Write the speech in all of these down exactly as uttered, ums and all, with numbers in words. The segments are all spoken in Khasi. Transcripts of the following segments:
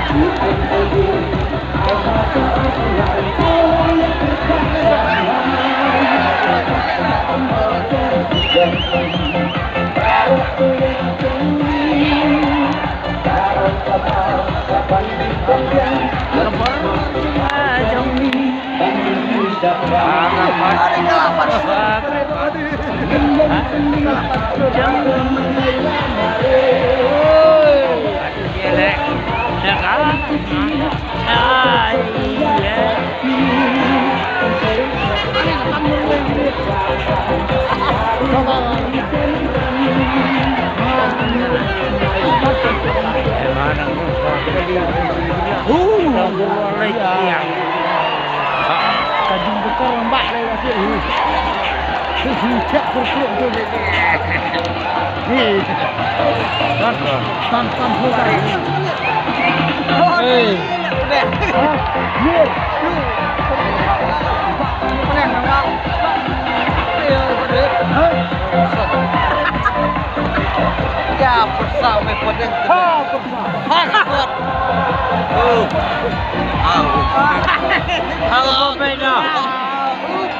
Ka jingdukar lembak lagi. Hi hi, check for clip tu. Hi. Tan tan tan. Hey. Ya, pyrsa me podeng. Ha, pyrsa. Ha, kot. Oh. Au. Au, Bombay no.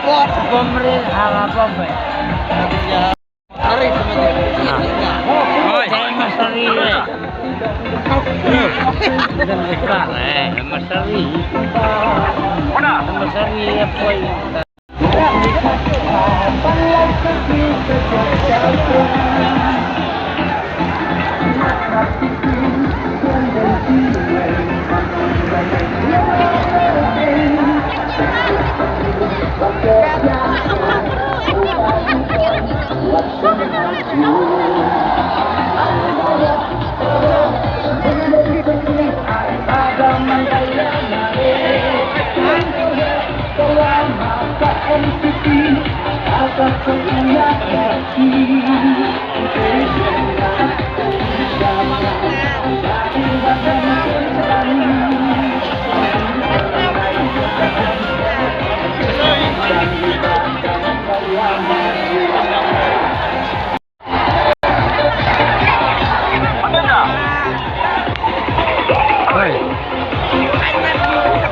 Kot. Bomre, ala Bombay. Hari sama dia. Oi. Saya Mas Sari, eh. Dan besar, eh, Mas Sari. Mas Sari, apa?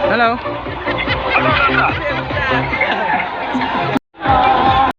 Hello.